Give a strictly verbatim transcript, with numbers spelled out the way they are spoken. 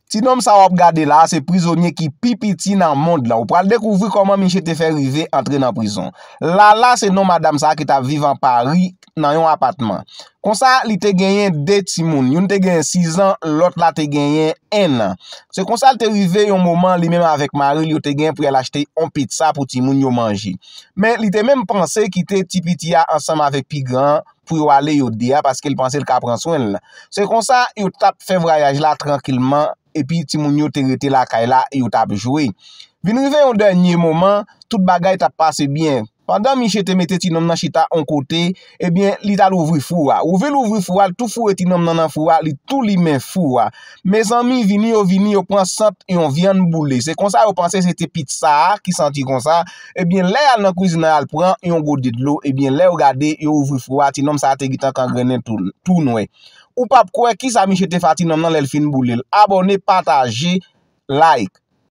Ti nonm sa w ap gade la a se prizonye ki pi piti nan mond lan. Ou pral dekouvri kòman misye te fè rive antre nan prizon. Lala se non madanm sa a ki t ap viv an Pari nan yon apatman. Konsa, li te genyen de timoun. Youn te genyen sizan, lòt la te genyen enn an. Se konsa l te rive yon moman, li menm avèk mari l, yo te gen pou y al achte yon pitsa pou timoun yo manje. Men li te menm panse kite ti piti a ansanm avèk pi gran an pou yo ale yo de a, paske l panse l ka pran swen l. Se konsa, yo t ap fè vwayaj la trankilman, epi timoun yo te rete lakay la, yo t ap jwe. Vin rive yon dènye moman, tout bagay t ap pase byen. Pandan misye te mete ti nonm nan chita yon kote, ebyen, li t al ouvri fou a. Ouvri l ouvri fou a, li tou foure ti nonm nan nan fou a, li tou limen fou a. Mezanmi, vini yo vini, yo pran sant yon vyann boule. Se konsa yo panse se te pitsa a ki santi konsa. Ebyen, lè y al nan kwizin nan, y al pran yon gode dlo, ebyen, lè yo gade, yo ouvri fou a, ti nonm sa a te gentan kangrennen tou, tou nwè. Ou p ap kwè kisa misye te fè a ti nonm nan lè l fin boule l. Abòne, pataje, like.